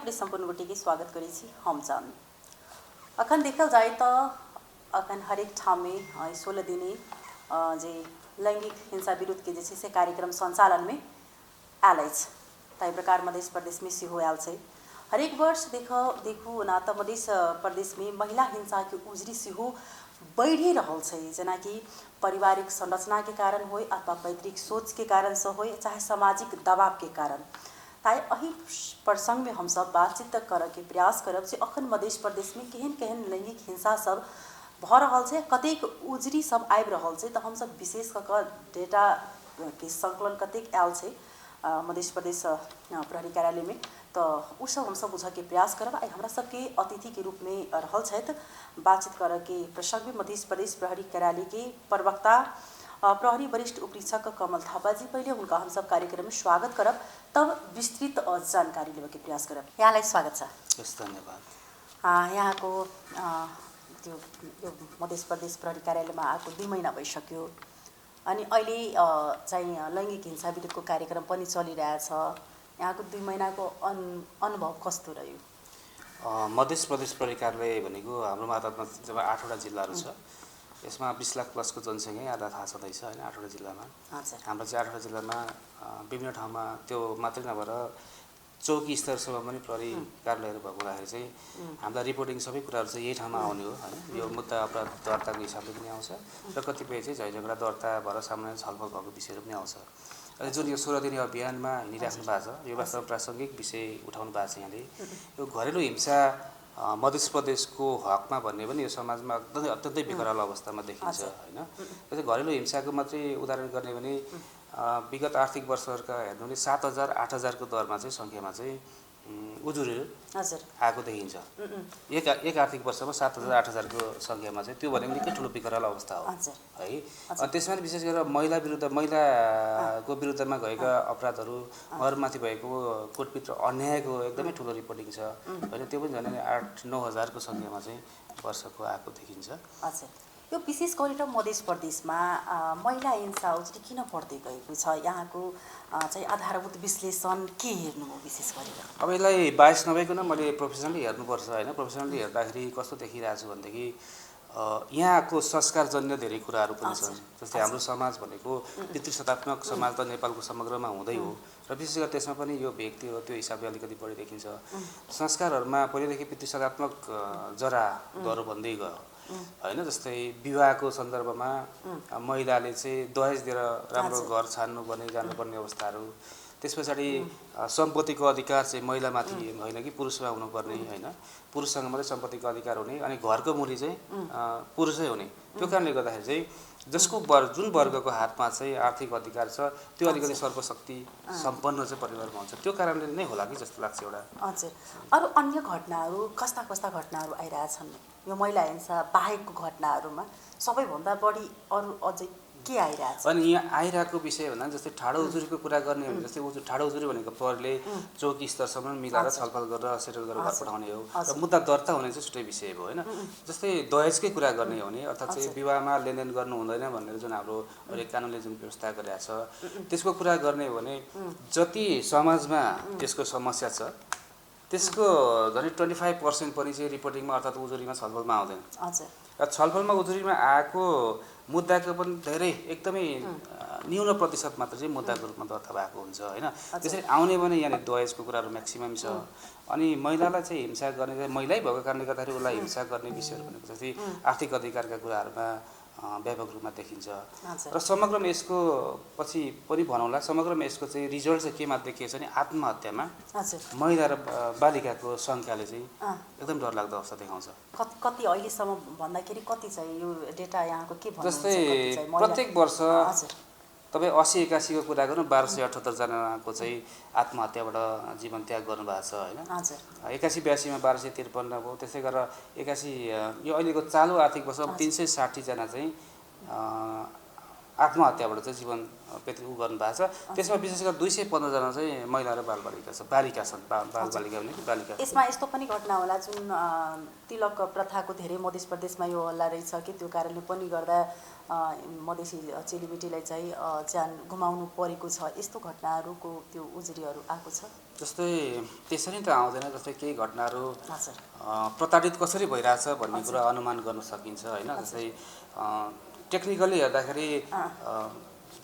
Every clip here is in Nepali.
अपने संपूर्ण गोटी के स्वागत करी छी हम जान अखन देखल जाए तो अखन हरेक ठाम में 16 दिने जे लैंगिक हिंसा विरुद्ध के से कार्यक्रम संचालन में आयल अछि ताहि प्रकार मध्य प्रदेश में सेहो आयल छै। हरेक वर्ष देखू ना तो मध्य प्रदेश में महिला हिंसा के उजरी सेहो बढ़ि रहल छै, जेना कि पारिवारिक संरचना के कारण हो अथवा पैतृक सोच के कारण से हो चाहे सामाजिक दबाव के कारण। ताई अही प्रसंग में हम सब बातचीत करे के प्रयास करब जे अखन मध्य प्रदेश में केहन केहन लैंगिक हिंसा सब भ रहल छै, कतेक उजरी सब आबि रहल छै। तो हम सब विशेष क डेटा के संकलन कतेक आयल छै मध्य प्रदेश प्रहरी कार्यालय में, तो उ सब हम सब बुझे के प्रयास करब। आई हमरा सबके अतिथि के रूप में रहल छथि बातचीत करे के प्रसंग में मध्य प्रदेश प्रहरी कार्यालय के प्रवक्ता प्रहरी वरिष्ठ उपरीक्षक कमल थापा जी। पहले उनका हम सब कार्यक्रम में स्वागत करब, तब विस्तृत जानकारी लेवे के प्रयास करब। यहाँलाई स्वागत छ। धन्यवाद। यहाँको यो मध्य प्रदेश प्रहरी कार्यालयमा आएको 2 महिना भइसक्यो अनि अहिले चाहिँ लैंगिक हिंसा विरुद्धको कार्यक्रम पनि चलिरहेछ। यहाँको 2 महिनाको अनुभव कस्तो रह्यो? मध्य प्रदेश प्रहरी कार्यालय भनेको हाम्रो मातहतमा जब 8वटा जिल्लाहरू छ, यसमा 20 लाख प्लसको जनसङ्ख्या आधा थाहा छँदैछ हैन। 8वटा जिल्लामा हाम्रो चाहिँ 8वटा जिल्लामा विभिन्न ठाउँमा त्यो मात्रै नभएर चौकी स्तरसम्म पनि प्रहरी कार्यालयहरू भएको हुँदाखेरि चाहिँ हामीलाई रिपोर्टिङ सबै कुराहरू चाहिँ यही ठाउँमा आउने हो हैन। यो मुद्दा अपराध दर्ताको हिसाबले पनि आउँछ र कतिपय चाहिँ झैझगडा दर्ता भएर सामान्य छलफल भएको विषयहरू पनि आउँछ। अनि जुन यो 16 दिने अभियानमा हिँडिराख्नु भएको छ, यो वास्तव प्रासङ्गिक विषय उठाउनु भएको छ यहाँले। यो घरेलु हिंसा मध्य प्रदेशको हकमा भन्ने पनि यो समाजमा अत्यन्तै विकराल अवस्थामा देखिन्छ हैन। त्यसै घरेलु हिंसाको मात्रै उदाहरण गर्ने भने विगत आर्थिक वर्षहरूका हेर्नु भने 7000 8000 को दरमा चाहिँ संख्यामा चाहिँ उजुरी आएको देखिन्छ। एक आर्थिक वर्षमा 7000 8000 को संख्यामा चाहिँ त्यो भनेको निकै ठुलो विकराल अवस्था हो है। अनि त्यसमा विशेष गरेर महिलाको विरुद्धमा गएका अपराधहरू उहाँहरूमाथि भएको कुटपिट र अन्यायको एकदमै ठुलो रिपोर्टिङ छ हैन। त्यो पनि झन् 8-9 हजार को संख्यामा चाहिँ वर्षको आएको देखिन्छ। हजुर, यो विशेष गरेर मध्य प्रदेशमा महिला हिंसा उजरी किन बढ्दै गएको छ? यहाँको चाहिँ आधारभूत विश्लेषण के हेर्नुभयो विशेष गरेर? अब यसलाई बायस नभइकन मैले प्रोफेसनली हेर्नुपर्छ हैन। प्रोफेसनली हेर्दाखेरि कस्तो देखिरहेको छु भनेदेखि यहाँको संस्कारजन्य धेरै कुराहरू पनि छन्। जस्तै हाम्रो समाज भनेको पितृसत्तात्मक समाज त नेपालको समग्रमा हुँदै हो र विशेष गरी त्यसमा पनि यो व्यक्ति हो त्यो हिसाबले अलिकति बढी देखिन्छ। संस्कारहरूमा पहिलेदेखि पितृसत्तात्मक जरा दह्रो भन्दै गयो हैन। जस्तै विवाहको सन्दर्भमा महिलाले चाहिँ दहेज दिएर राम्रो घर छान्नुपर्ने जानुपर्ने अवस्थाहरू, त्यस पछाडि सम्पत्तिको अधिकार चाहिँ महिलामाथि होइन कि पुरुषमा हुनुपर्ने हैन। पुरुषसँग मात्रै सम्पत्तिको अधिकार हुने अनि घरको मुली चाहिँ पुरुषै हुने। त्यो कारणले गर्दाखेरि चाहिँ जसको जुन वर्गको हातमा चाहिँ आर्थिक अधिकार छ त्यो अलिकति सर्वशक्ति सम्पन्न चाहिँ परिवारमा हुन्छ। त्यो कारणले नै होला कि जस्तो लाग्छ एउटा। हजुर, अरू अन्य घटनाहरू कस्ता घटनाहरू आइरहेछन् यो महिला हिंसा बाहेकको घटनाहरूमा? सबैभन्दा बढी अरू अझै के आइरहेछ? अनि यहाँ आइरहेको विषय भन्दा जस्तै ठाडो उजुरीको कुरा गर्ने हो भने जस्तै ठाडो उजुरी भनेको प्रहरीले चौकी स्तरसम्म मिलाएर छलफल गरेर सेटल गरेर घर पठाउने हो र मुद्दा दर्ता हुने चाहिँ छुट्टै विषय हो हैन। जस्तै दहेजकै कुरा गर्ने हो भने अर्थात् चाहिँ विवाहमा लेनदेन गर्नु हुँदैन भनेर जुन हाम्रो हरेक कानुनले जुन व्यवस्था गरेको छ त्यसको कुरा गर्ने हो भने जति समाजमा त्यसको समस्या छ त्यसको झन् 25% पनि चाहिँ रिपोर्टिङमा अर्थात् उजुरीमा छलफलमा आउँदैन। हजुर, र छलफलमा उजुरीमा आएको मुद्दाको पनि धेरै एकदमै न्यून प्रतिशत मात्र चाहिँ मुद्दाको रूपमा दर्ता भएको हुन्छ हैन। त्यसरी आउने भने यहाँले दहेजको कुराहरू म्याक्सिमम छ। अनि महिलालाई चाहिँ हिंसा गर्ने चाहिँ महिलै भएको कारणले गर्दाखेरि उसलाई हिंसा गर्ने विषयहरू भनेको जस्तै आर्थिक अधिकारका कुराहरूमा व्यापक रूपमा देखिन्छ। र समग्रमा यसको पछि पनि भनौँला, समग्रमा यसको चाहिँ रिजल्ट चाहिँ केमा देखिएको छ भने आत्महत्यामा महिला र बालिकाको सङ्ख्याले चाहिँ एकदम डरलाग्दो अवस्था देखाउँछ। कति अहिलेसम्म भन्दाखेरि कति चाहिँ यो डेटा यहाँको के भन्नुहुन्छ? जस्तै प्रत्येक वर्ष तपाईँ 80-81 को कुरा गर्नु 1278 जनाको चाहिँ आत्महत्याबाट जीवन त्याग गर्नुभएको छ हैन। 81-82 मा 1253 भयो। त्यसै गरेर 81 यो अहिलेको चालु आर्थिक वर्ष 360 जना चाहिँ आत्महत्याबाट चाहिँ जीवन व्यतीत गर्नु भएको छ। त्यसमा विशेष गरी 215 जना चाहिँ महिला र बालबालिका छन्, बालिका छन्, बालबालिका भने बालिका। यसमा यस्तो पनि घटना होला जुन तिलक प्रथाको धेरै मध्य प्रदेशमा यो हल्ला रहेछ कि त्यो कारणले पनि गर्दा मधेसी चेलीबेटीलाई चाहिँ ज्यान गुमाउनु परेको छ, यस्तो घटनाहरूको त्यो उजुरीहरू आएको छ? जस्तै त्यसरी त आउँदैन, जस्तै केही घटनाहरू प्रताडित कसरी भइरहेछ भन्ने कुरा अनुमान गर्न सकिन्छ होइन। जस्तै टेक्निकली हेर्दाखेरि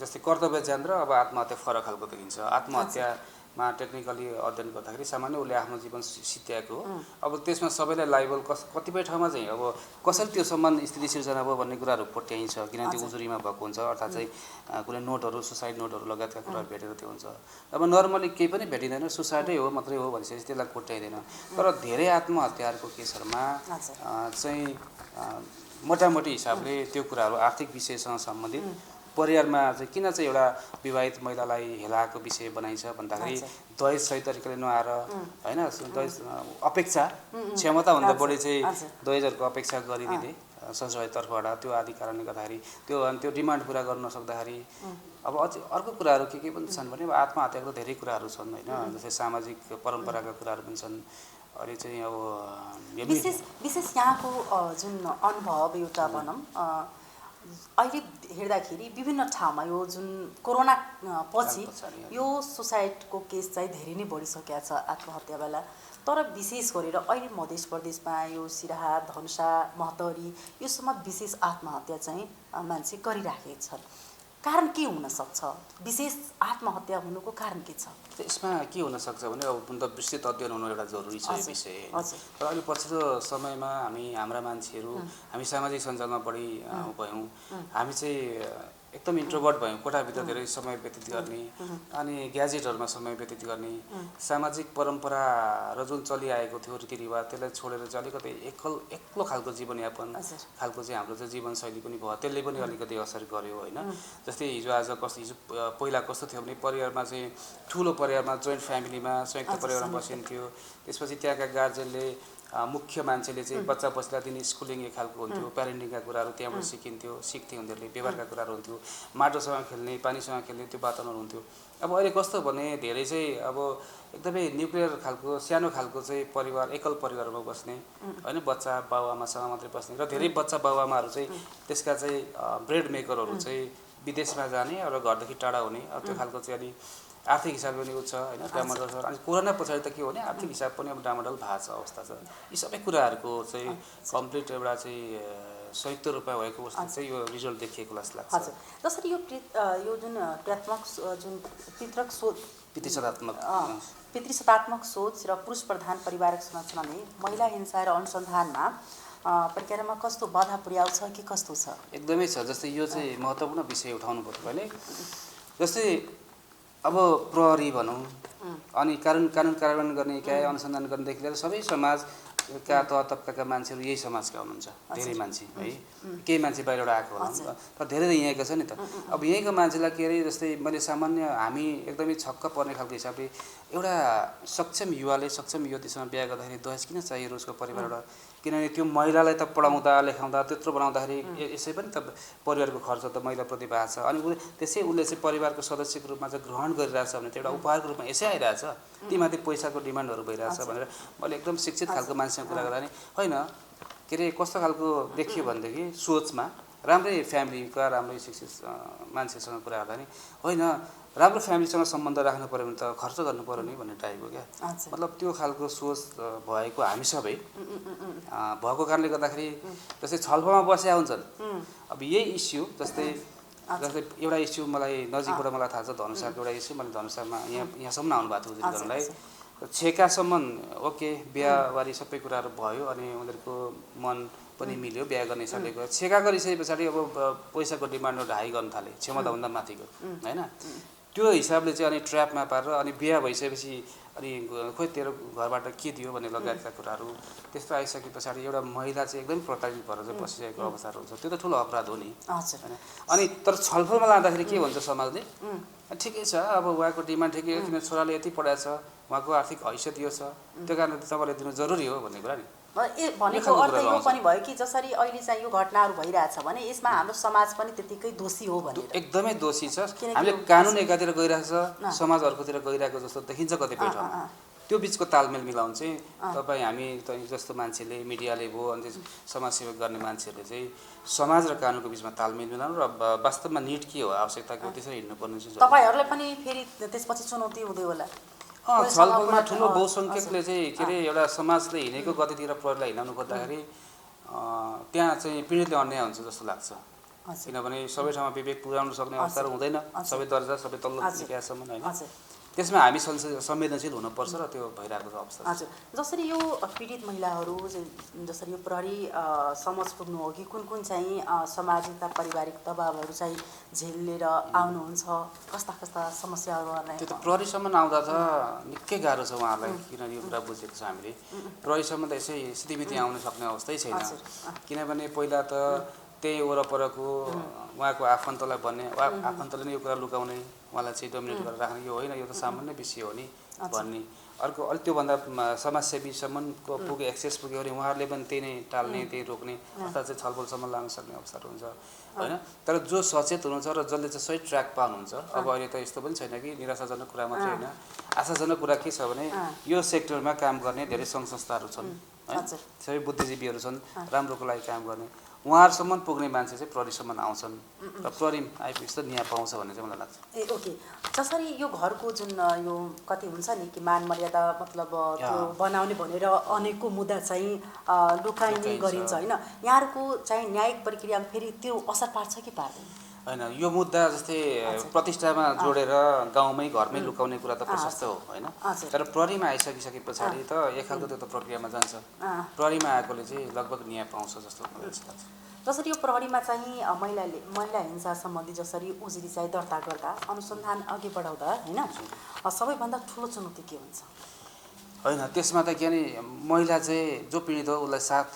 जस्तै कर्तव्य ज्यान र अब आत्महत्या फरक खालको देखिन्छ। आत्महत्यामा टेक्निकली अध्ययन गर्दाखेरि सामान्य उसले आफ्नो जीवन सित्याएको हो। अब त्यसमा सबैलाई लाइबल कतिपय ठाउँमा चाहिँ अब कसरी त्यो सम्मान स्थिति सिर्जना भयो भन्ने कुराहरू पट्याइन्छ, किनभने त्यो उजुरीमा भएको हुन्छ, अर्थात् चाहिँ कुनै नोटहरू, सुसाइड नोटहरू लगायतका कुराहरू भेटेर त्यो हुन्छ। अब नर्मली केही पनि भेटिँदैन, सुसाइडै हो मात्रै हो भनेपछि त्यसलाई कोट्याइँदैन। तर धेरै आत्महत्याहरूको केसहरूमा चाहिँ मोटामोटी हिसाबले त्यो कुराहरू आर्थिक विषयसँग सम्बन्धित, परिवारमा चाहिँ किन चाहिँ एउटा विवाहित महिलालाई हेलाएको विषय बनाइन्छ भन्दाखेरि दहेज सही तरिकाले नआएर होइन, दहेज अपेक्षा क्षमताभन्दा बढी चाहिँ दहेजहरूको अपेक्षा गरिदिने ससुराली तर्फबाट, त्यो आदि कारणले गर्दाखेरि त्यो डिमान्ड पुरा गर्न नसक्दाखेरि अब अझै अर्को कुराहरू के पनि छन् भने अब आत्महत्याको धेरै कुराहरू छन् होइन। जस्तै सामाजिक परम्पराका कुराहरू पनि छन्। अनि चाहिँ अब विशेष यहाँको जुन अनुभव एउटा भनौँ अहिले हेर्दाखेरि विभिन्न ठाउँमा यो जुन कोरोना पछि यो सुसाइडको केस चाहिँ धेरै नै बढिसकेको छ आत्महत्या बेला। तर विशेष गरेर अहिले मध्य प्रदेशमा यो सिराहा, धनुषा, महतरी यो सबमा विशेष आत्महत्या चाहिँ मान्छे गरिराखेका छन्। कारण के हुन सक्छ? विशेष आत्महत्या हुनुको कारण के छ? यसमा के हुन सक्छ भने अब विस्तृत अध्ययन हुनु एउटा जरुरी छ यो विषय। तर अहिले पछिल्लो समयमा हाम्रा मान्छेहरू हामी सामाजिक सञ्जालमा बढी भयौँ, हामी चाहिँ एकदम इन्ट्रोभर्ट भयौँ, कोठाभित्र धेरै समय व्यतीत गर्ने अनि ग्याजेटहरूमा समय व्यतीत गर्ने, सामाजिक परम्परा र जुन चलिआएको थियो रीतिरिवाज त्यसलाई छोडेर चाहिँ अलिकति एक्लो खालको जीवनयापन खालको चाहिँ हाम्रो चाहिँ जीवनशैली पनि भयो, त्यसले पनि अलिकति असर गर्यो होइन। जस्तै हिजो पहिला कस्तो थियो भने परिवारमा चाहिँ ठुलो परिवारमा जोइन्ट फ्यामिलीमा संयुक्त परिवारमा बसिन्थ्यो, त्यसपछि त्यहाँका गार्जेनले मुख्य मान्छेले चाहिँ बच्चा बच्चालाई दिने स्कुलिङ एक खालको हुन्थ्यो, प्यारेन्टिङका कुराहरू त्यहाँबाट सिक्थे उनीहरूले, व्यवहारका कुराहरू हुन्थ्यो, माटोसँग खेल्ने, पानीसँग खेल्ने त्यो वातावरण हुन्थ्यो। अब अहिले कस्तो भने धेरै चाहिँ अब एकदमै न्युक्लियर खालको सानो खालको चाहिँ परिवार, एकल परिवारमा बस्ने होइन, बच्चा बाबुआमासँग मात्रै बस्ने र धेरै बच्चा बाबुआमाहरू चाहिँ त्यसका चाहिँ ब्रेड मेकरहरू चाहिँ विदेशमा जाने र घरदेखि टाढा हुने, त्यो खालको चाहिँ अलि आर्थिक हिसाबले पनि छ होइन, डामाडोल छ। अनि कोरोना पछाडि त के हो भने आर्थिक हिसाब पनि अब डामाडोल भएको छ अवस्था छ। यी सबै कुराहरूको चाहिँ कम्प्लिट एउटा चाहिँ संयुक्त रूपमा भएको वस्तु चाहिँ यो रिजल्ट देखिएको जस्तो लाग्छ। हजुर, जसरी यो जुन पितृसत्तात्मक सोच र पुरुष प्रधान परिवारको संरचनाले महिला हिंसा र अनुसन्धानमा प्रक्रियामा कस्तो बाधा पुर्याउँछ कि कस्तो छ? एकदमै छ। जस्तै यो चाहिँ महत्त्वपूर्ण विषय उठाउनु पर्यो भने जस्तै अब प्रहरी भनौँ अनि कानुन कार्यान्वयन गर्ने इकाइ, अनुसन्धान गर्नेदेखि लिएर सबै समाजका तह तबकाका मान्छेहरू यही समाजका हुनुहुन्छ, धेरै मान्छे है, केही मान्छे बाहिरबाट आएको होला तर धेरै त यहीँको छ नि त। अब यहीँको मान्छेलाई के अरे जस्तै मैले सामान्य हामी एकदमै छक्क पर्ने खालको हिसाबले एउटा सक्षम युवाले सक्षम युवतीसँग बिहा गर्दाखेरि दहेज किन चाहियो उसको परिवारबाट? किनभने त्यो महिलालाई त पढाउँदा लेखाउँदा त्यत्रो बनाउँदाखेरि यसै पनि त परिवारको खर्च त महिलाप्रति भएको छ। अनि उसले चाहिँ परिवारको सदस्यको रूपमा चाहिँ ग्रहण गरिरहेछ भने त एउटा उपहारको रूपमा यसै आइरहेछ, तीमाथि पैसाको डिमान्डहरू भइरहेछ भनेर मैले एकदम शिक्षित खालको मान्छेसँग कुरा गर्दा नि होइन के अरे कस्तो खालको देखियो भनेदेखि सोचमा राम्रै फ्यामिलीका राम्रै शिक्षित मान्छेसँग कुरा गर्दा नि होइन राम्रो फ्यामिलीसँग सम्बन्ध राख्नु पऱ्यो भने त खर्च गर्नु पऱ्यो नि भन्ने टाइपको क्या। मतलब त्यो खालको सोच भएको हामी सबै भएको कारणले गर्दाखेरि जस्तै छलफलमा बसेका हुन्छन्। अब यही इस्यु जस्तै एउटा इस्यु मलाई नजिकबाट मलाई थाहा छ, धनुषाको एउटा इस्यु, मैले धनुषामा यहाँसम्म आउनु भएको थियो उजुरी गर्नलाई, छेकासम्म ओके बिहाबारी सबै कुराहरू भयो अनि उनीहरूको मन पनि मिल्यो, बिहा गर्ने हिसाबले गयो। छेका गरिसके पछाडि अब पैसाको डिमान्डहरू हाई गर्न थाले, क्षमताभन्दा माथिको होइन, त्यो हिसाबले चाहिँ अनि ट्र्यापमा पारेर अनि बिहा भइसकेपछि अनि खोइ तेरो घरबाट के दियो भन्ने लगायतका कुराहरू त्यस्तो आइसके पछाडि एउटा महिला चाहिँ एकदम प्रताडित भएर चाहिँ बसिरहेको अवस्थाहरू हुन्छ। त्यो त ठुलो अपराध हो नि होइन। अनि तर छलफलमा लाँदाखेरि के भन्छ समाजले, ठिकै छ अब उहाँको डिमान्ड ठिकै हो, किन छोराले यति पढाएको छ, उहाँको आर्थिक हैसियत यो छ, त्यो कारणले तपाईँले दिनु जरुरी हो भन्ने कुरा नि। भनेको अर्थ यो पनि भयो कि जसरी अहिले चाहिँ यो घटनाहरू भइरहेछ भने यसमा हाम्रो समाज पनि त्यतिकै दोषी हो भने एकदमै दोषी छ। हामीले कानुन एकातिर गइरहेको छ, समाज अर्कोतिर गइरहेको जस्तो देखिन्छ कतिपय ठाउँमा। त्यो बिचको तालमेल मिलाउनु चाहिँ तपाईँ हामी जस्तो मान्छेले, मिडियाले भयो, अनि समाजसेवा गर्ने मान्छेहरूले चाहिँ समाज र कानुनको बिचमा तालमेल मिलाउनु र वास्तवमा निड के हो, आवश्यकता के हो, त्यसरी हिँड्नुपर्ने चाहिँ तपाईँहरूलाई पनि फेरि त्यसपछि चुनौती हुँदै होला। छलफलमा ठुलो बहुसङ्ख्यकले चाहिँ के अरे एउटा समाजले हिँडेको गतितिर प्रहरीलाई हिँडाउनु खोज्दाखेरि त्यहाँ चाहिँ पीडितले अन्याय हुन्छ जस्तो लाग्छ। किनभने सबै ठाउँमा विवेक पुर्याउन सक्ने अवस्था हुँदैन, सबै दर्जा सबै तल्लो निकायसम्म होइन। त्यसमा हामी संवेदनशील हुनुपर्छ र त्यो भइरहेको अवस्था। हजुर, जसरी यो पीडित महिलाहरू जसरी यो प्रहरी समझ पुग्नु हो कि कुन कुन चाहिँ सामाजिक पारिवारिक दबावहरू चाहिँ झेलेर आउनुहुन्छ, कस्ता कस्ता समस्याहरू? त्यो त प्रहरीसम्म आउँदा त निकै गाह्रो छ उहाँहरूलाई, किनभने यो कुरा बुझेको छ हामीले। प्रहरीसम्म त यसै सिधैमिति आउन सक्ने अवस्थै छैन, किनभने पहिला त त्यही वरपरको उहाँको आफन्तलाई भन्ने, आफन्तले नै यो कुरा लुकाउने, उहाँलाई चाहिँ डोमिनेट गरेर राख्ने, यो होइन, यो त सामान्य विषय हो नि भन्ने। अर्को अलिक त्योभन्दा समाजसेवीसम्मको पुगे, एक्सेस पुग्यो भने उहाँहरूले पनि त्यही नै टाल्ने, त्यही रोक्ने अर्थात् चाहिँ छलफलसम्म लान सक्ने अवस्थाहरू हुन्छ होइन। तर जो सचेत हुनुहुन्छ र जसले चाहिँ सही ट्र्याक पाउनुहुन्छ, अब अहिले त यस्तो पनि छैन कि निराशाजनक कुरा मात्रै होइन, आशाजनक कुरा के छ भने यो सेक्टरमा काम गर्ने धेरै सङ्घ संस्थाहरू छन् होइन, सबै बुद्धिजीवीहरू छन् राम्रोको लागि काम गर्ने। उहाँहरूसम्म पुग्ने मान्छे चाहिँ प्रहरीसम्म आउँछन् र प्रहरी आइपुग्छ त न्याय पाउँछ भन्ने चाहिँ मलाई लाग्छ। ओके, जसरी यो घरको जुन यो कति हुन्छ नि कि मान मर्यादा मतलब त्यो बनाउने भनेर अनेकको मुद्दा चाहिँ लुकाइने गरिन्छ होइन, यहाँहरूको चाहिँ न्यायिक प्रक्रियामा फेरि त्यो असर पार्छ कि पार्दैन? होइन, यो मुद्दा जस्तै प्रतिष्ठामा जोडेर गाउँमै घरमै लुकाउने कुरा त प्रशस्त हो होइन, तर प्रहरीमा आइसकिसके पछाडि त एक खालको त्यो त प्रक्रियामा जान्छ। प्रहरीमा आएकोले चाहिँ लगभग न्याय पाउँछ जस्तो मलाई लाग्छ। जसरी यो प्रहरीमा चाहिँ महिला हिंसा सम्बन्धी जसरी उजुरी चाहिँ दर्ता गर्दा अनुसन्धान अघि बढाउँदा होइन सबैभन्दा ठुलो चुनौती के हुन्छ? होइन, त्यसमा त के भने महिला चाहिँ जो पीडित हो उसलाई साथ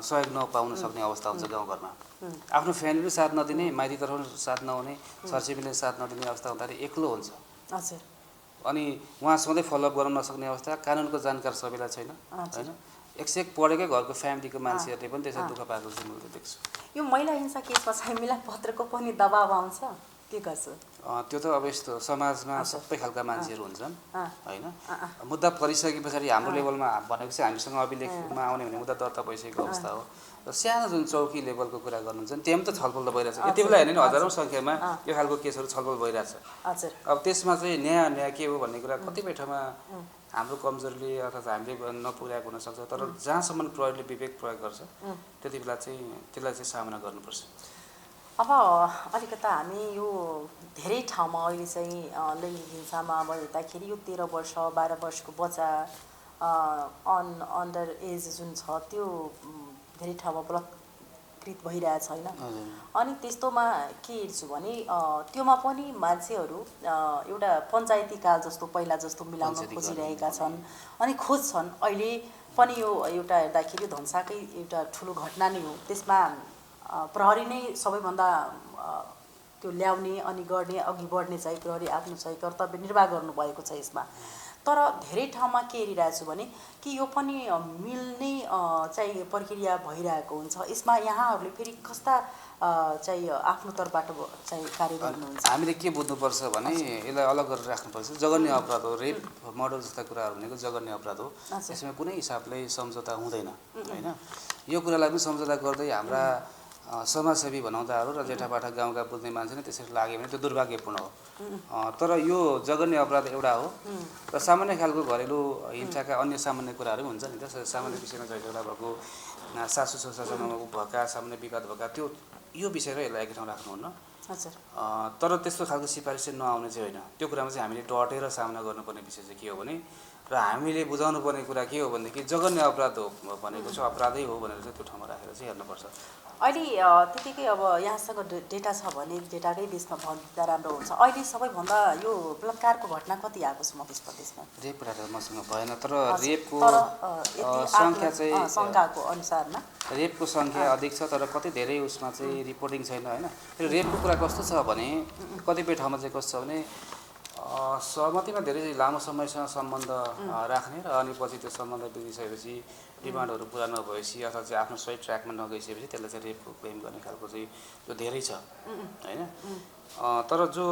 सहयोग नपाउन सक्ने अवस्था हुन्छ गाउँघरमा। आफ्नो फ्यामिलीले साथ नदिने, माइती तर्फबाट साथ नहुने, छरछिमेकीले साथ नदिने अवस्था हुँदाखेरि एक्लो हुन्छ। हजुर, अनि उहाँसँगै फलोअप गर्न नसक्ने अवस्था, कानुनको जानकार सबैलाई छैन होइन। एक पढेकै घरको फ्यामिलीको मान्छेहरूले पनि त्यसरी दुःख पाएको चाहिँ मैले देख्छु। यो महिला हिंसा केसमा चाहिँ मिलापत्रको पनि दबाब आउँछ, के गर्छु? त्यो त अब यस्तो समाजमा सबै खालका मान्छेहरू हुन्छन् होइन। मुद्दा परिसके पछाडि हाम्रो लेभलमा भनेको चाहिँ हामीसँग अभिलेखमा आउने भने मुद्दा दर्ता भइसकेको अवस्था हो र सानो जुन चौकी लेभलको कुरा गर्नुहुन्छ त्यहाँ पनि त छलफल त भइरहेछ। यति बेला हेर्ने हजारौँ सङ्ख्यामा यो खालको केसहरू छलफल भइरहेछ। अब त्यसमा चाहिँ न्याय के हो भन्ने कुरा कतिपय ठाउँमा हाम्रो कमजोरीले अर्थात् हामीले नपुर्याएको हुनसक्छ, तर जहाँसम्म प्रहरीले विवेक प्रयोग गर्छ त्यति बेला चाहिँ त्यसलाई चाहिँ सामना गर्नुपर्छ। अब अलिकता हामी यो धेरै ठाउँमा अहिले चाहिँ लैङ्गिक हिंसामा अब हेर्दाखेरि यो 13 वर्ष 12 वर्षको बच्चा अन्डर एज जुन छ त्यो धेरै ठाउँमा बलात्कृत भइरहेछ होइन। अनि त्यस्तोमा के हेर्छु भने त्योमा पनि मान्छेहरू एउटा पञ्चायती काल जस्तो पहिला जस्तो मिलाउन खोजिरहेका छन् अनि खोज्छन्। अहिले पनि यो एउटा हेर्दाखेरि धनसाकै एउटा ठुलो घटना नै हो, त्यसमा प्रहरी नै सबैभन्दा त्यो ल्याउने अनि गर्ने अघि बढ्ने चाहिँ प्रहरी आफ्नो चाहिँ कर्तव्य निर्वाह गर्नुभएको छ यसमा। तर धेरै ठाउँमा के हेरिरहेछु भने कि यो पनि मिल्ने चाहिँ प्रक्रिया भइरहेको हुन्छ। यसमा यहाँहरूले फेरि कस्ता चाहिँ आफ्नो तर्फबाट चाहिँ कार्य गर्नुहुन्छ? हामीले के बुझ्नुपर्छ भने यसलाई अलग गरेर राख्नुपर्छ। जघन्य अपराध हो, रेप मर्डर जस्ता कुराहरू भनेको जघन्य अपराध हो, यसमा कुनै हिसाबले सम्झौता हुँदैन होइन। यो कुरालाई पनि सम्झौता गर्दै हाम्रा समाजसेवी भनाउँदाहरू र जेठापाठा गाउँका बुझ्ने मान्छे नै त्यसरी लाग्यो भने त्यो दुर्भाग्यपूर्ण हो। तर यो जघन्य अपराध एउटा हो र सामान्य खालको घरेलु हिंसाका अन्य सामान्य कुराहरू हुन्छ नि त। सामान्य विषयमा झगडा भएको, सासू ससुरासँग भएका सामान्य विवाद भएका त्यो यो विषयलाई यसलाई एकै ठाउँ राख्नुहुन्न। तर त्यस्तो खालको सिफारिस चाहिँ नआउने चाहिँ होइन। त्यो कुरामा चाहिँ हामीले डटेर सामना गर्नुपर्ने विषय चाहिँ के हो भने र हामीले बुझाउनु पर्ने कुरा के हो भनेदेखि जघन्य अपराध हो भनेको चाहिँ अपराधै हो भनेर चाहिँ त्यो ठाउँमा राखेर चाहिँ हेर्नुपर्छ। अहिले त्यतिकै अब यहाँसँग डेटा छ भने डेटाकै बेसमा भन्दा राम्रो हुन्छ। अहिले सबैभन्दा यो बलात्कारको घटना कति आएको छ मध्य प्रदेशमा? रेप कुरा त मसँग भएन, तर रेपको सङ्ख्या चाहिँ सङ्ख्याको अनुसारमा रेपको सङ्ख्या अधिक छ, तर कति धेरै उसमा चाहिँ रिपोर्टिङ छैन होइन। रेपको कुरा कस्तो छ भने कतिपय ठाउँमा चाहिँ कस्तो छ भने सहमतिमा धेरै लामो समयसँग सम्बन्ध राख्ने र अनि पछि त्यो सम्बन्ध बिग्रिसकेपछि डिमान्डहरू पुरा नभएपछि अथवा चाहिँ आफ्नो सही ट्र्याकमा नगइसकेपछि त्यसलाई चाहिँ रेपको क्लेम गर्ने खालको चाहिँ जो धेरै छ होइन। तर जो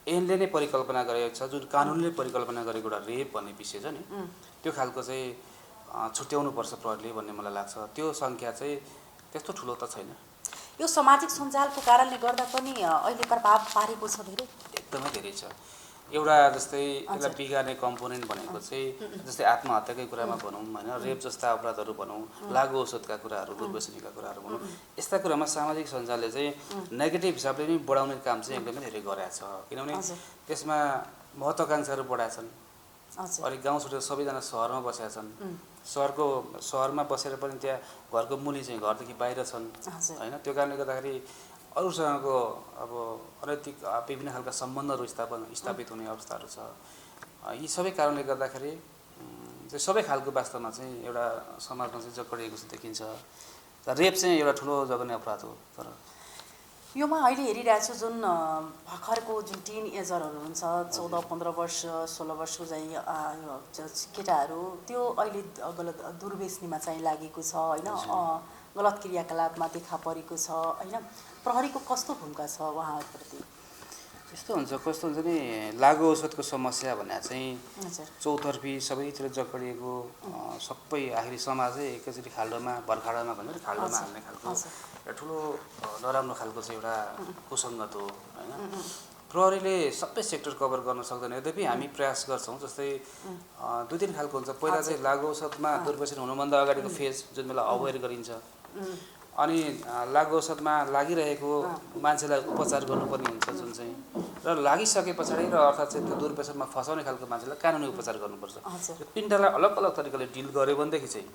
ऐनले नै परिकल्पना गरेको छ, जुन कानुनले परिकल्पना गरेको एउटा रेप भन्ने विषय छ नि, त्यो खालको चाहिँ छुट्याउनुपर्छ प्रहरीले भन्ने मलाई लाग्छ। त्यो सङ्ख्या चाहिँ त्यस्तो ठुलो त छैन। यो सामाजिक सञ्जालको कारणले गर्दा पनि अहिले प्रभाव पारेको छ धेरै, एकदमै धेरै छ। एउटा जस्तै यसलाई बिगार्ने कम्पोनेन्ट भनेको चाहिँ जस्तै आत्महत्याकै कुरामा भनौँ होइन, रेप जस्ता अपराधहरू भनौँ, लागु औषधका कुराहरू, दुर्व्यसनीका कुराहरू भनौँ, यस्ता कुरामा सामाजिक सञ्जालले चाहिँ नेगेटिभ हिसाबले पनि बढाउने काम चाहिँ एकदमै धेरै गरेको छ। किनभने त्यसमा महत्त्वाकांक्षाहरू बढाएका छन्। अलिक गाउँ छुटेर सबैजना सहरमा बसेका छन्। सहरमा बसेर पनि त्यहाँ घरको मुनि चाहिँ घरदेखि बाहिर छन् होइन। त्यो कारणले गर्दाखेरि अरूसँगको अब अनैतिक विभिन्न खालका सम्बन्धहरू स्थापित हुने अवस्थाहरू छ। यी सबै कारणले गर्दाखेरि चाहिँ सबै खालको वास्तवमा चाहिँ एउटा समाजमा चाहिँ जकडिएको चाहिँ देखिन्छ। रेप चाहिँ एउटा ठुलो जघन्य अपराध हो। तर योमा अहिले हेरिरहेको छु जुन भर्खरको जुन टिन एजरहरू हुन्छ 14-15 वर्ष 16 वर्षको चाहिँ केटाहरू, त्यो अहिले गलत दुर्व्यसनीमा चाहिँ लागेको छ होइन, गलत क्रियाकलापमा देखा परेको छ होइन। प्रहरीको कस्तो भूमिका छ उहाँहरूप्रति? कस्तो हुन्छ नि, लागु औषधको समस्या भन्ने चाहिँ चौतर्फी सबैतिर जकडिएको, सबै आखिरी समाजै एकैचोटि भर्खाडामा भनेर खाल्डोमा हाल्ने खालको एउटा ठुलो नराम्रो खालको चाहिँ एउटा कुसङ्गत हो होइन। प्रहरीले सबै सेक्टर कभर गर्न सक्दैन। यद्यपि हामी प्रयास गर्छौँ। जस्तै 2-3 खालको हुन्छ। पहिला चाहिँ लागु औषधमा दुर्व्यसन हुनुभन्दा अगाडिको फेज जुन बेला अवेर गरिन्छ, अनि लागु औषधमा लागिरहेको मान्छेलाई उपचार गर्नुपर्ने हुन्छ जुन चाहिँ, र लागिसके पछाडि र अर्थात् चाहिँ त्यो दुर्व्यसनमा फसाउने खालको मान्छेलाई कानुनी उपचार गर्नुपर्छ। यो तिनटालाई अलग अलग तरिकाले डिल गर्यो भनेदेखि चाहिँ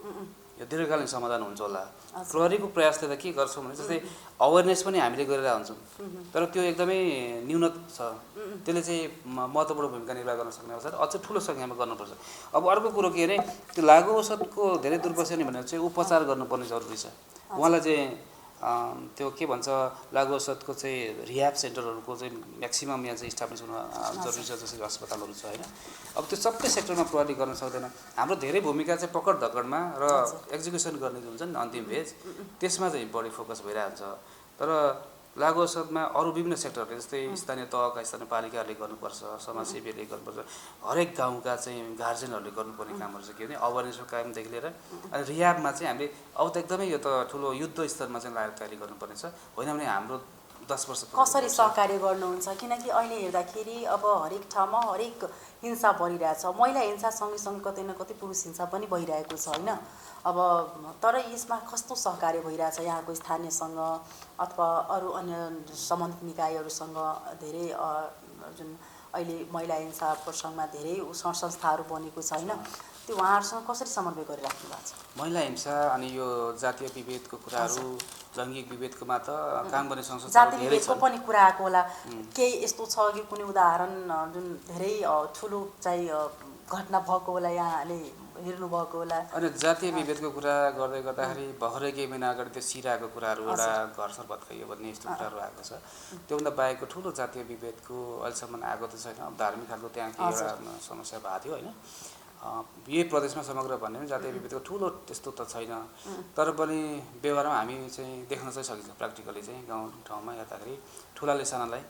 यो दीर्घकालीन समाधान हुन्छ होला। प्रहरीको प्रयासले त के गर्छौँ भने जस्तै अवेरनेस पनि हामीले गरिरहेको हुन्छौँ, तर त्यो एकदमै न्यूनत छ। त्यसले चाहिँ महत्त्वपूर्ण भूमिका निर्वाह गर्न सक्ने अवस्था अझ ठुलो सङ्ख्यामा गर्नुपर्छ। अब अर्को कुरो के अरे, त्यो लागु औषधको धेरै दुर्व्यसनी भनेर चाहिँ उपचार गर्नुपर्ने जरुरी छ। उहाँलाई चाहिँ त्यो के भन्छ, लागु औषधको चाहिँ रिह्याब सेन्टरहरूको चाहिँ म्याक्सिमम यहाँ चाहिँ इस्टाब्लिस हुन जरुरी छ, जसरी अस्पतालहरू छ होइन। अब त्यो सबै सेक्टरमा प्रहरी गर्न सक्दैन। हाम्रो धेरै भूमिका चाहिँ पकड धकडमा र एक्जिक्युसन गर्ने जुन हुन्छ नि अन्तिम फेज, त्यसमा चाहिँ बढी फोकस भइरहेको हुन्छ। तर लागु औषधमा अरू विभिन्न सेक्टरले जस्तै स्थानीय तहका स्थानीय पालिकाहरूले गर्नुपर्छ, समाजसेवीहरूले गर्नुपर्छ, हरेक गाउँका चाहिँ गार्जेनहरूले गर्नुपर्ने कामहरू चाहिँ के भने अवेरनेसको कामदेखि लिएर अनि रिह्याबमा चाहिँ हामीले अब त एकदमै यो त ठुलो युद्ध स्तरमा चाहिँ लागेर तयारी गर्नुपर्ने छ। होइन भने हाम्रो 10 वर्ष कसरी सहकार्य गर्नुहुन्छ? किनकि अहिले हेर्दाखेरि अब हरेक ठाउँमा हरेक हिंसा बढिरहेछ। महिला हिंसा सँगसँगै कतै न कतै पुरुष हिंसा पनि भइरहेको छ होइन। अब तर यसमा कस्तो सहकार्य भइरहेछ यहाँको स्थानीयसँग अथवा अरू अन्य सम्बन्धित निकायहरूसँग? धेरै जुन अहिले महिला हिंसा प्रसङ्गमा धेरै संस्थाहरू बनेको छ होइन, त्यो उहाँहरूसँग कसरी समन्वय गरिराख्नु भएको छ? महिला हिंसा अनि यो जातीय विभेदको कुराहरू, लैङ्गिक विभेदकोमा त काम गर्ने संस्था जातीय विभेदको पनि कुरा आएको होला। केही यस्तो छ कि कुनै उदाहरण जुन धेरै ठुलो चाहिँ घटना भएको होला, यहाँले हेर्नुभएको होला? अनि जातीय विभेदको कुरा गर्दै गर्दाखेरि भर्खरै केही महिना अगाडि त्यो सिराको कुराहरू, एउटा घर सर भत्काइयो भन्ने यस्तो कुराहरू आएको छ। त्योभन्दा बाहेकको ठुलो जातीय विभेदको अहिलेसम्म आएको त छैन। अब धार्मिक खालको त्यहाँ केही एउटा समस्या भएको थियो होइन। यही प्रदेशमा समग्र भन्ने जातीय विभेदको ठुलो त्यस्तो त छैन। तर पनि व्यवहारमा हामी चाहिँ देख्न चाहिँ सकिन्छ। प्र्याक्टिकली चाहिँ गाउँ ठाउँमा हेर्दाखेरि ठुलाले सानालाई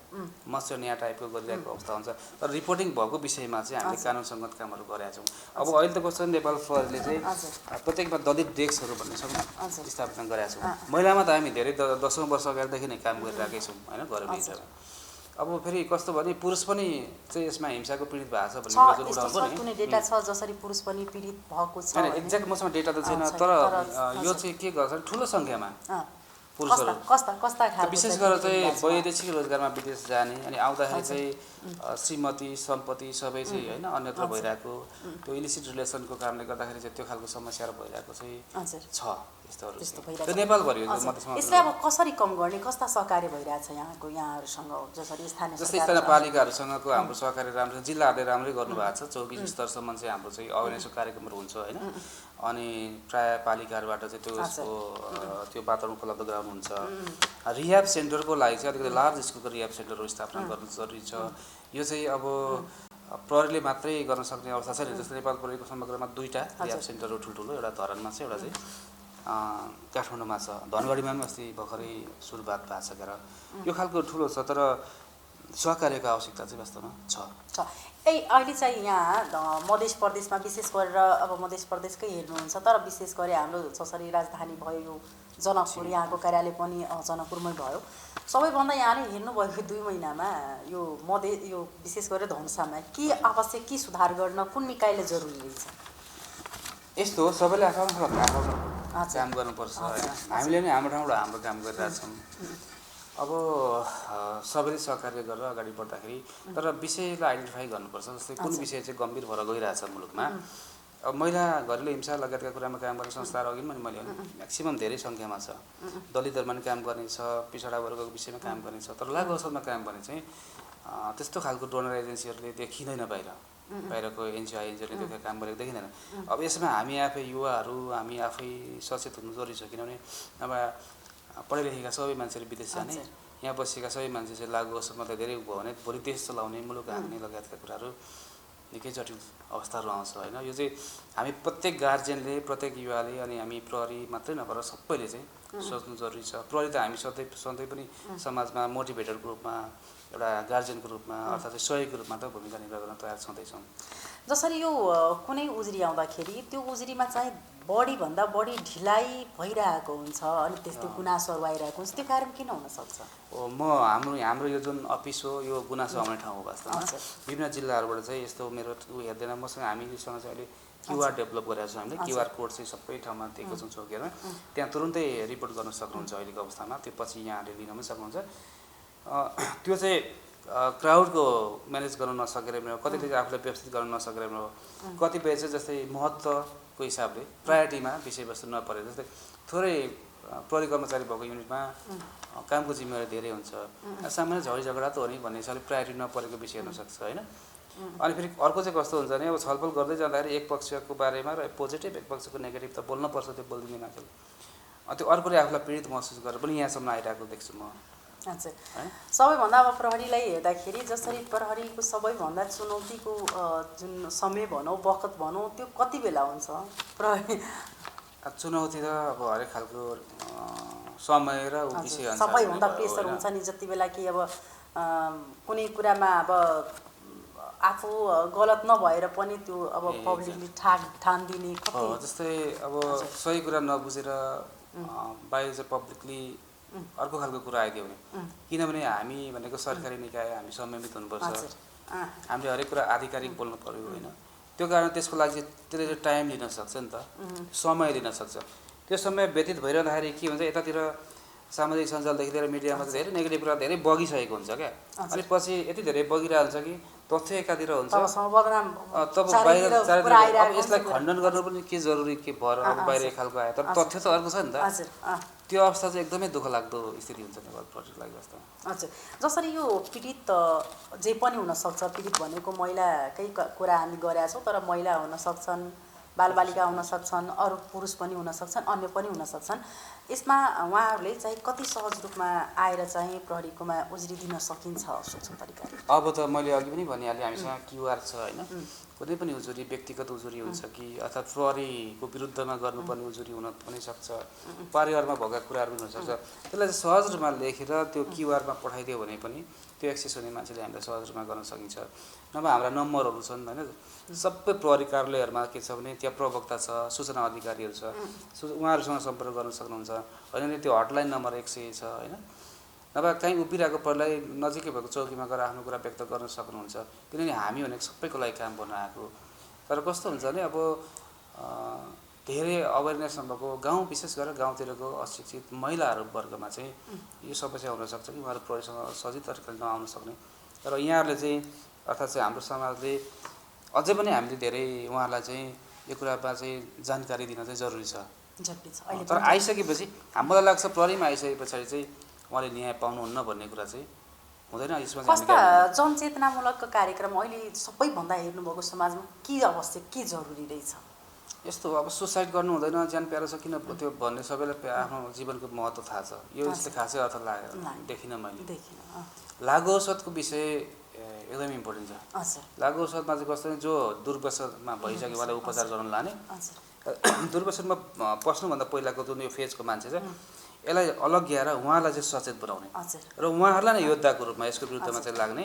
मत्स्य न्याय टाइपको गरिरहेको अवस्था हुन्छ। तर रिपोर्टिङ भएको विषयमा चाहिँ हामीले कानुनसङ्गत कामहरू गरेका छौँ। अब अहिले त कस्तो नेपाल प्रहरीले चाहिँ प्रत्येकमा दलित डेस्कहरू भन्ने स्थापना गरेका छौँ। महिलामा त हामी धेरै 10औँ वर्ष अगाडिदेखि नै काम गरिरहेकै छौँ होइन, घरेलु हिंसामा। अब फेरि कस्तो भने पुरुष पनि चाहिँ यसमा हिंसाको पीडित भएको छ भन्ने कुरा जुन उठाउँछ नि, कुनै डेटा छ जसरी पुरुष पनि पीडित भएको छ? हैन, एक्ज्याक्ट मसँग डेटा त छैन। तर यो चाहिँ के गर्छ, ठुलो सङ्ख्यामा पुरुषहरू कस्ता विशेष गरेर चाहिँ वैदेशिक रोजगारमा विदेश जाने अनि आउँदाखेरि चाहिँ श्रीमती सम्पत्ति सबै चाहिँ होइन अन्यत्र भइरहेको, त्यो इलिसिट रिलेसनको कारणले गर्दाखेरि चाहिँ त्यो खालको समस्याहरू भइरहेको चाहिँ छ। त्यो नेपालभरि यसलाई अब कसरी कम गर्ने, कस्ता सहकार्य भइरहेछ यहाँहरूसँग? जसरी स्थानीय पालिकाहरूसँगको हाम्रो सहकार्य राम्रो छ। जिल्लाहरूले राम्रै गर्नुभएको छ। चौकी स्तरसम्म चाहिँ हाम्रो चाहिँ अवेरनेसको कार्यक्रमहरू हुन्छ होइन। अनि प्राय पालिकाहरूबाट चाहिँ त्यो वातावरण उपलब्ध गराउनुहुन्छ। रिह्याब सेन्टरको लागि चाहिँ अलिकति लार्ज स्कुलको रिह्याब सेन्टरहरू स्थापना गर्नु जरुरी छ। यो चाहिँ अब प्रहरीले मात्रै गर्न सक्ने अवस्था छैन। जस्तै नेपाल प्रहरीको समग्रमा 2टा रिह्याब सेन्टरहरू ठुल्ठुलो, एउटा धरानमा छ, एउटा चाहिँ काठमाडौँमा छ, धनगढीमा पनि अस्ति भर्खरै सुरुवात भएको छ क्या। यो खालको ठुलो छ, तर सहकार्यको आवश्यकता चाहिँ वास्तवमा छ। अहिले चाहिँ यहाँ मध्य प्रदेशमा विशेष गरेर अब मध्य प्रदेशकै हेर्नुहुन्छ, तर विशेष गरी हाम्रो जसरी राजधानी भयो यो जनकपुर, यहाँको कार्यालय पनि जनकपुरमै भयो। सबैभन्दा यहाँले हेर्नुभएको 2 महिनामा यो विशेष गरेर धनुषामा के आवश्यक, के सुधार गर्न कुन निकायले जरुरी रहेछ? यस्तो हो, सबैले आफ्नो काम गर्नुपर्छ हैन। हामीले नै हाम्रो ठाउँबाट हाम्रो काम गरिरहेछौँ। अब सबैले सहकार्य गरेर अगाडि बढ्दाखेरि तर विषयलाई आइडेन्टिफाई गर्नुपर्छ। जस्तै कुन विषय चाहिँ गम्भीर भएर गइरहेछ मुलुकमा। अब महिला घरेलु हिंसा लगायतका कुरामा काम गर्ने संस्थाहरू अघि पनि मैले म्याक्सिमम धेरै सङ्ख्यामा छ। दलितहरूमा पनि काम गर्ने छ, पिछडा वर्गको विषयमा काम गर्ने छ, तर लागु अवसरमा काम गर्ने चाहिँ त्यस्तो खालको डोनर एजेन्सीहरूले देखिँदैन। बाहिरको एनजिओहरूले त्यो काम गरेको देखिँदैन। अब यसमा हामी आफै युवाहरू, हामी आफै सचेत हुनु जरुरी छ। किनभने अब पढे लेखेका सबै मान्छेहरू विदेश जाने, यहाँ बसेका सबै मान्छे चाहिँ लागु अवसरमा त धेरै भयो भने भोलि देश चलाउने, मुलुक हाँक्ने लगायतका कुराहरू निकै जटिल अवस्थाहरू आउँछ हैन। यो चाहिँ हामी प्रत्येक गार्जियनले, प्रत्येक युवाले अनि हामी प्रहरी मात्रै नभएर सबैले चाहिँ सोच्नु जरुरी छ। प्रहरी त हामी सधैँ पनि समाजमा मोटिभेटरको रूपमा, एउटा गार्जियनको रूपमा अर्थात् सहयोगको रूपमा त भूमिका निर्वाह गर्न तयार छँदैछौँ। जसरी यो कुनै उजुरी आउँदाखेरि त्यो उजुरीमा चाहिँ बढीभन्दा बढी ढिलाइ भइरहेको हुन्छ अनि त्यस्तो गुनासोहरू आइरहेको हुन्छ, त्यो कारण किन हुन सक्छ? हाम्रो यो जुन अफिस हो यो गुनासो आउने ठाउँ हो। वास्तवमा विभिन्न जिल्लाहरूबाट चाहिँ यस्तो मेरो हेर्दैन, मसँग हामीसँग चाहिँ अहिले क्युआर डेभलप गरेका छौँ। हामीले क्युआर कोड चाहिँ सबै ठाउँमा दिएको छौँ चौकीमा, त्यहाँ तुरुन्तै रिपोर्ट गर्न सक्नुहुन्छ अहिलेको अवस्थामा। त्यो पछि यहाँले लिन पनि सक्नुहुन्छ। त्यो चाहिँ क्राउडको म्यानेज गर्न नसकेर कतिले आफूलाई व्यवस्थित गर्न नसकेर कतिपय चाहिँ जस्तै महत्त्वको हिसाबले प्रायोरिटीमा विषयवस्तु नपरेर, जस्तै थोरै प्रहरी कर्मचारी भएको युनिटमा कामको जिम्मेवारी धेरै हुन्छ, सामान्य झगडा त हो नि भन्ने हिसाबले प्रायोरिटी नपरेको विषय हुनसक्छ हैन। अनि फेरि अर्को चाहिँ कस्तो हुन्छ भने अब छलफल गर्दै जाँदाखेरि एक पक्षको बारेमा र पोजिटिभ एक पक्षको नेगेटिभ त बोल्नुपर्छ, त्यो बोल्दिने मान्छेले त्यो अर्कोले आफूलाई पीडित महसुस गरेर पनि यहाँसम्म आइरहेको देख्छु म। हजुर, सबैभन्दा अब प्रहरीलाई हेर्दाखेरि जसरी प्रहरीको सबैभन्दा चुनौतीको जुन समय भनौँ, बखत भनौँ, त्यो कति बेला हुन्छ? प्रहरी चुनौती त अब हरेक खालको समय र विषय अनुसार सबैभन्दा प्रेसर हुन्छ नि जति बेला कि अब कुनै कुरामा अब आफू गलत नभएर पनि त्यो अब पब्लिकली ठान दिने जस्तै अब सही कुरा नबुझेर बाहिर चाहिँ पब्लिकली अर्को खालको कुरा आइदियो भने, किनभने हामी भनेको सरकारी निकाय, हामी संयमित हुनुपर्छ। हामीले हरेक कुरा आधिकारिक बोल्नु पर्यो होइन। त्यो कारण त्यसको लागि त्यसले टाइम लिन सक्छ नि त, समय लिन सक्छ। त्यो समय व्यतीत भइरहँदाखेरि के हुन्छ, यतातिर सामाजिक सञ्जालदेखि लिएर मिडियामा चाहिँ धेरै नेगेटिभ कुरा धेरै बगिसकेको हुन्छ क्या। अनि पछि यति धेरै बगिरहेको हुन्छ कि तथ्य एकातिर हुन्छ, तब बाहिर यसलाई खण्डन गर्नु पनि के जरुरी के भएर अब बाहिर एक खालको आयो, तर तथ्य त अर्को छ नि त। त्यो अवस्था चाहिँ एकदमै दुःखलाग्दो स्थिति हुन्छ नेपाल प्रहरीको लागि वास्तवमा। हजुर, जसरी यो पीडित जे पनि हुनसक्छ, पीडित भनेको महिलाकै कुरा हामी गरेका छौँ, तर महिला हुन सक्छन्, बालबालिका हुन सक्छन्, अरू पुरुष पनि हुन सक्छन्, अन्य पनि हुन सक्छन्। यसमा उहाँहरूले चाहिँ कति सहज रूपमा आएर चाहिँ प्रहरीकोमा उजुरी दिन सकिन्छ सूक्ष्म तरिकाले? अब त मैले अघि पनि भनिहालेँ, हामीसँग क्युआर छ होइन। कुनै पनि उजुरी व्यक्तिगत उजुरी हुन्छ कि अर्थात् प्रहरीको विरुद्धमा गर्नुपर्ने उजुरी हुन पनि सक्छ, परिवारमा भएका कुराहरू पनि हुनसक्छ। त्यसलाई चाहिँ सहज रूपमा लेखेर त्यो क्युआरमा पठाइदियो भने पनि त्यो एक्सेस हुने मान्छेले हामीलाई सहज रूपमा गर्न सकिन्छ। नभए हाम्रा नम्बरहरू छन् होइन, सबै प्रहरी कार्यालयहरूमा के छ भने त्यहाँ प्रवक्ता छ, सूचना अधिकारीहरू छ, उहाँहरूसँग सम्पर्क गर्न सक्नुहुन्छ। होइन भने त्यो हटलाइन नम्बर 100 छ होइन। नभए कहीँ उभिरहेको प्रहरीलाई नजिकै भएको चौकीमा गएर आफ्नो कुरा व्यक्त गर्न सक्नुहुन्छ। किनभने हामी भनेको सबैको लागि काम गर्न आएको। तर कस्तो हुन्छ भने अब धेरै अवेरनेस नभएको गाउँ, विशेष गरेर गाउँतिरको अशिक्षित महिलाहरू वर्गमा चाहिँ यो समस्या हुनसक्छ कि उहाँहरू प्रहरीसँग सजिलो तरिकाले नआउन सक्ने। तर यहाँहरूले चाहिँ अर्थात् चाहिँ हाम्रो समाजले अझै पनि हामीले धेरै उहाँहरूलाई चाहिँ यो कुरामा चाहिँ जानकारी दिन चाहिँ जरुरी छ। तर आइसकेपछि हामीलाई लाग्छ प्रहरीमा आइसके पछाडि चाहिँ उहाँले न्याय पाउनुहुन्न भन्ने कुरा चाहिँ हुँदैन। यसमा कस्ता जनचेतनामूलक कार्यक्रम अहिले सबैभन्दा हेर्नुभएको समाजमा के आवश्यक, के जरुरी रहेछ? यस्तो अब सुसाइड गर्नु हुँदैन ज्यान प्यारो छ किन त्यो भन्ने सबैलाई आफ्नो जीवनको महत्त्व थाहा छ यो यसले खासै अर्थ लागेर देखिनँ मैले लागु औषधको विषय एकदमै इम्पोर्टेन्ट छ लागु औषधमा चाहिँ कस्तो जो दुर्व्यसनमा भइसक्यो उहाँलाई उपचार गर्न लाने दुर्व्यसनमा पस्नुभन्दा पहिलाको जुन यो फेजको मान्छे छ यसलाई अलग ल्याएर उहाँलाई चाहिँ सचेत बनाउने र उहाँहरूलाई नै योद्धाको रूपमा यसको विरुद्धमा चाहिँ लाग्ने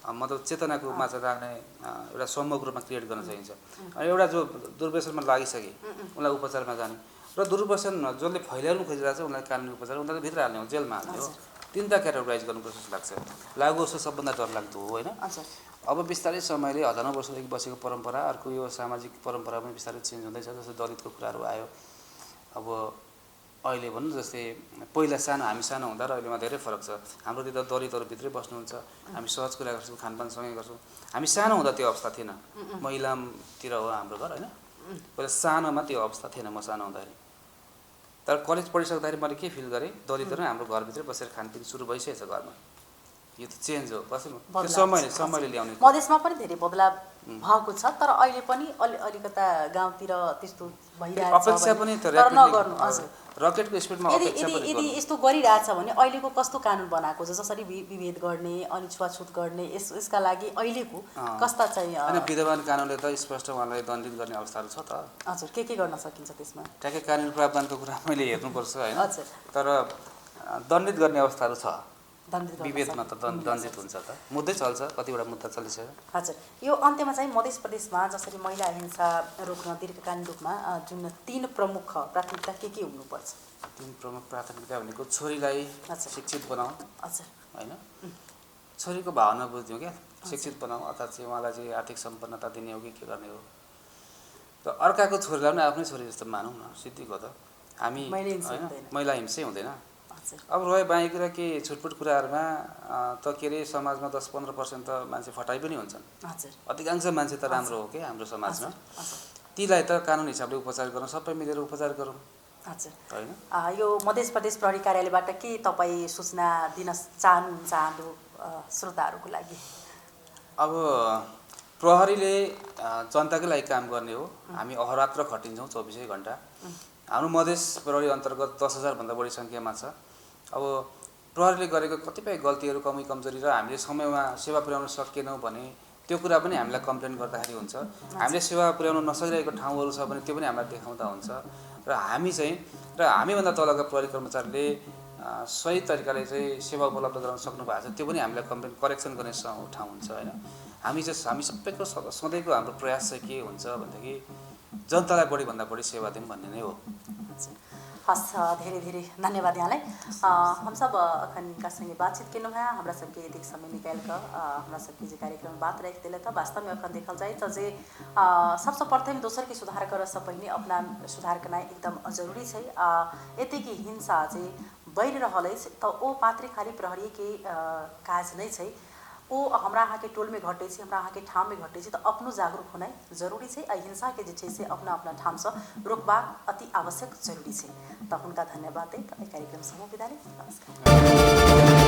मतलब चेतनाको रूपमा चाहिँ लाग्ने एउटा समूहको रूपमा क्रिएट गर्न सकिन्छ अनि एउटा जो दुर्व्यसनमा लागिसके उनलाई उपचारमा जाने र दुर्व्यसन जसले फैलाउनु खोजिरहेको छ उनलाई कानुनी उपचार उनीलाई भित्र हाल्ने हो जेलमा हाल्ने हो तिनवटा क्याटेगोराइज गर्नुपर्छ जस्तो लाग्छ लागु औषध सबभन्दा डरलाग्दो हो होइन अब बिस्तारै समयले हजारौँ वर्षदेखि बसेको परम्परा अर्को यो सामाजिक परम्परा पनि बिस्तारै चेन्ज हुँदैछ जस्तै दलितको कुराहरू आयो अब अहिले भनौँ जस्तै पहिला हामी सानो हुँदा र अहिलेमा धेरै फरक छ हाम्रो त दलितहरू भित्रै बस्नुहुन्छ हामी सहज कुरा गर्छौँ खानपानसँगै गर्छौँ हामी सानो हुँदा त्यो अवस्था थिएन महिलातिर हो हाम्रो घर होइन पहिला सानोमा त्यो अवस्था थिएन म सानो हुँदाखेरि तर कलेज पढिसक्दाखेरि मैले के फिल गरेँ दलितहरू हाम्रो घरभित्रै बसेर खानपिन सुरु भइसकेको छ घरमा यो त चेन्ज हो कसैमा समयले ल्याउने मधेसमा पनि धेरै बदलाव भएको छ तर अहिले पनि अलिकता गाउँतिर त्यस्तो भइरहेको छ अपेक्षा पनि तर नगर्नु हजुर रकेटको स्पिडमा अपेक्षा पनि यदि यस्तो गरिरहेछ भने अहिलेको कस्तो कानुन बनाएको छ जसरी विभेद गर्ने अनि छुवाछुत गर्ने यसका लागि अहिलेको कस्ता चाहिँ अनि विद्यमान कानुनले त स्पष्ट उहाँलाई दण्डित गर्ने अवस्थाहरू छ त हजुर के गर्न सकिन्छ त्यसमा ठ्याक्कै कानुन प्रावधानको कुरा मैले हेर्नुपर्छ होइन तर दण्डित गर्ने अवस्थाहरू छ विभेदमा त दण्डित हुन्छ त मुद्दै चल्छ कतिवटा मुद्दा चलिसक्यो हजुर यो अन्त्यमा चाहिँ मध्य प्रदेशमा जसरी महिला हिंसा रोक्न दीर्घकालीन रूपमा जुन 3 प्रमुख प्राथमिकता के हुनुपर्छ 3 प्रमुख प्राथमिकता भनेको छोरीलाई शिक्षित बनाऊ हजुर होइन छोरीको भावना बुझ्यौँ क्या शिक्षित बनाऊ अर्थात् चाहिँ उहाँलाई चाहिँ आर्थिक सम्पन्नता दिने हो कि के गर्ने हो र अर्काको छोरीलाई पनि आफ्नै छोरी जस्तो मानौँ न सिद्धिको त हामी महिला हिंसै हुँदैन अब रह्यो बाँकी कुरा के छुटपुट कुराहरूमा त के अरे समाजमा 10-15% त मान्छे फटाइ पनि हुन्छन् अधिकांश मान्छे त राम्रो हो क्या हाम्रो समाजमा तीलाई त कानुन हिसाबले उपचार गरौँ सबै मिलेर उपचार गरौँ होइन यो मध्य प्रदेश प्रहरी कार्यालयबाट के तपाईँ सूचना दिन चाहनुहुन्छ हाम्रो श्रोताहरूको लागि अब प्रहरीले जनताकै लागि काम गर्ने हो हामी अहरात्र खटिन्छौँ 24 घण्टा हाम्रो मधेस प्रहरी अन्तर्गत 10,000 भन्दा बढी सङ्ख्यामा छ अब प्रहरीले गरेको कतिपय गल्तीहरू कमी कमजोरी र हामीले समयमा सेवा पुर्याउन सकेनौँ भने त्यो कुरा पनि हामीलाई कम्प्लेन गर्दाखेरि हुन्छ हामीले सेवा पुर्याउन नसकिरहेको ठाउँहरू छ भने त्यो पनि हामीलाई देखाउँदा हुन्छ र हामीभन्दा तलका प्रहरी कर्मचारीले सही तरिकाले चाहिँ सेवा उपलब्ध गराउन सक्नु भएको छ त्यो पनि हामीलाई कम्प्लेन करेक्सन गर्ने ठाउँ हुन्छ होइन हामी सबैको सधैँको हाम्रो प्रयास चाहिँ के हुन्छ भनेदेखि जनतालाई बढीभन्दा बढी सेवा दिउँ भन्ने नै हो हस् धेरै धेरै धन्यवाद यहाँलाई हम सब अखन इनका संगे बातचीत केलहुँ हैं हमरा सबके एतेक समय निकाल कऽ हमरा सबके जे कार्यक्रम बात राखि देले त वास्तव में अखन देखल जाए त जे सबसे प्रथम दोसर के सुधार करऽ से पहिने अपना सुधार करना एकदम जरूरी छै एतेक हिंसा जे बढ़ि रहल अछि त ओ मात्र खाली प्रहरी के काज नहीं छै ओ हमरा अहाँ के टोल में घटे छै हमरा अहाँ के ठाम में घटे छै त अपनो जागरूक होनाइ जरूरी छै आ हिंसा के जे छै से अपना अपना ठाम से रोकबाक अति आवश्यक जरूरी छै त हुनका धन्यवाद दैत कार्यक्रम समूह विदा नमस्कार।